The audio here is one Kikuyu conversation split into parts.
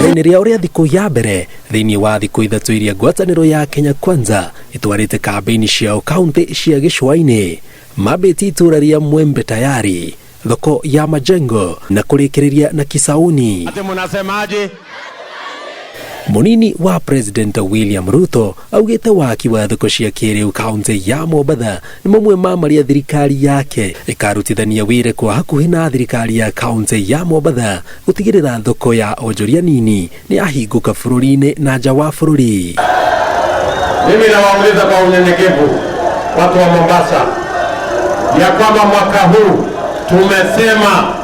Iceera-inĩ rĩao rĩa thikũ ya mbere thĩinĩ wa thikũ ithatũ iria ngwatanĩro ya Kenya Kwanza ĩtwarĩte kambĩini ciao kaunti cia gĩcũa-inĩ, mambĩtie itũũra rĩa Mwembe Tayari, thoko ya Majengo na kũrĩkĩrĩria na Kisauni. Ati munasemaje? Mũnini wa President William Ruto augĩte waki wa thoko cia kĩrĩu kaunti ya Mombatha nĩ mamwe ma marĩa thirikari yake ĩkarutithania wĩra kwa hakuhĩ na thirikari ya kaunti ya Mombatha gũtigĩrĩra thoko ya onjoria nini nĩ yahingũka bũrũri-inĩ na nja wa bũrũri. Mimi nawauliza kwa unyenyekevu watu wa Mombasa ya kwamba mwaka huu tumesema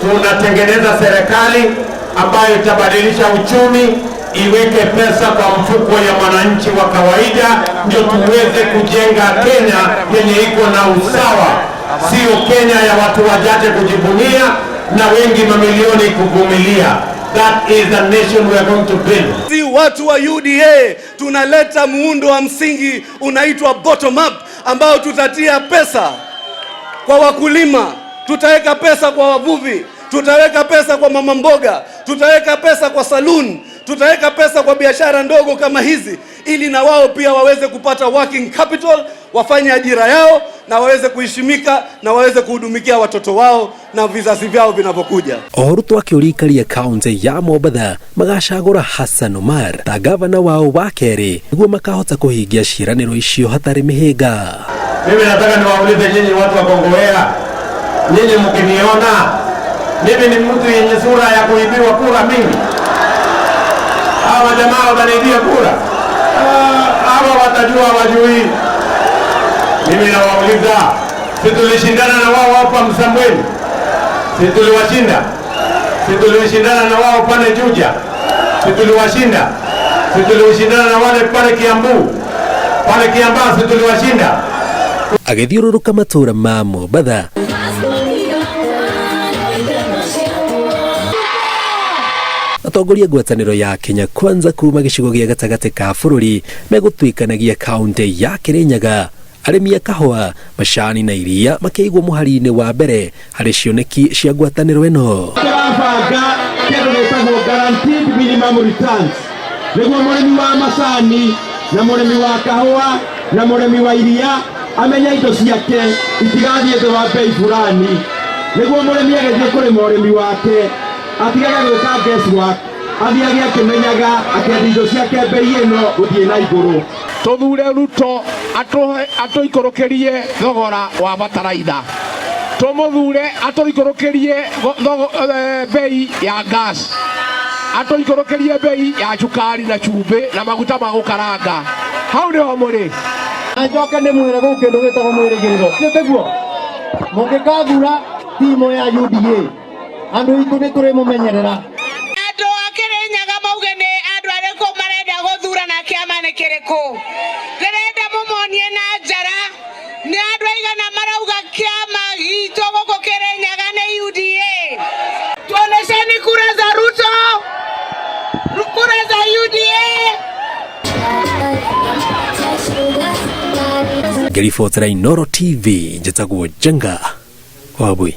tunatengeneza serikali ambayo itabadilisha uchumi, iweke pesa kwa mfuko ya mwananchi wa kawaida, ndio tuweze kujenga Kenya yenye iko na usawa, sio Kenya ya watu wachache kujivunia na wengi mamilioni kuvumilia. That is the nation we are going to build. Si watu wa UDA tunaleta muundo wa msingi unaitwa bottom up, ambao tutatia pesa kwa wakulima, tutaweka pesa kwa wavuvi, tutaweka pesa kwa mama mboga, tutaweka pesa kwa saloon, tutaweka pesa kwa biashara ndogo kama hizi, ili na wao pia waweze kupata working capital, wafanye ajira yao na waweze kuheshimika na waweze kuhudumikia watoto wao na vizazi vyao vinavyokuja. O Ruto akĩũria aikari a kaunti ya Mombatha magacagũra Hassan Omar ta gavana wao wa kerĩ nĩguo makahota kũhingia ciĩranĩro icio hatarĩ mĩhĩnga. Mimi nataka niwaulize nyinyi watu wa Kongowea, nyinyi mkiniona mimi ni mtu yenye sura ya kuibiwa kura mingi? Hawa jamaa wataniibia kura? Ah, hawa watajua wajui. Mimi nawauliza, si tulishindana na wao hapa Msambweni? Si tuliwashinda? Si tulishindana na wao pale Juja? Si tuliwashinda? Si tulishindana na wale pale Kiambu, pale Kiambaa? Si tuliwashinda? Agĩthiũrũrũka matũũra ma Mombatha, atongoria ngwatanĩro ya Kenya Kwanza kuma gĩcigo gĩa gatagatĩ ka bũrũri megũtuĩkanagia kaunti ya Kĩrĩnyaga, arĩmi a kahũa, macani na iria makĩigwo mũhari-inĩ wa mbere harĩ cioneki cia ngwatanĩro ĩno. Tũrabanga kĩndũ gĩtagwo guaranteed minimum returns, nĩguo mũrĩmi wa macani na mũrĩmi wa kahũa na mũrĩmi wa iria amenye indo ciake itigathiĩ thĩ wa bei fulani, nĩguo mũrĩmi agĩthiĩ kũrĩma ũrĩmi wake atigage gwĩka guesswork, athiage akĩmenyaga akĩendia indo ciake bei ĩno gũthiĩ na igũrũ. Tuthure Ruto atũikũrũkĩrie thogora wa bataraitha, tumuthure atũikũrũkĩrie bei ya gas, atũikũrũkĩrie bei ya cukari na cumbĩ na maguta ma gũkaranga. Hau nĩho mũrĩ. Na njoke ndĩmwĩre gũkũ kĩndũ gĩtagwo mwĩrĩgĩrĩro, tiguo mũngĩkathura timu ya UDA, andũ aitũ nĩ tũrĩmũmenyerera. Andũ a Kĩrĩnyaga mauge nĩ andũ arĩkũ marenda gũthura na kĩama nĩ kĩrĩkũ. Ndĩrenda mũmonie na njara nĩ andũ aigana marauga kĩama gitũ gũkũ Kĩrĩnyaga nĩ UDA. Tuonesheni kura za Ruto, kura za UDA. Ngĩribotera Inooro TV, njĩtagwo Njenga Wambui.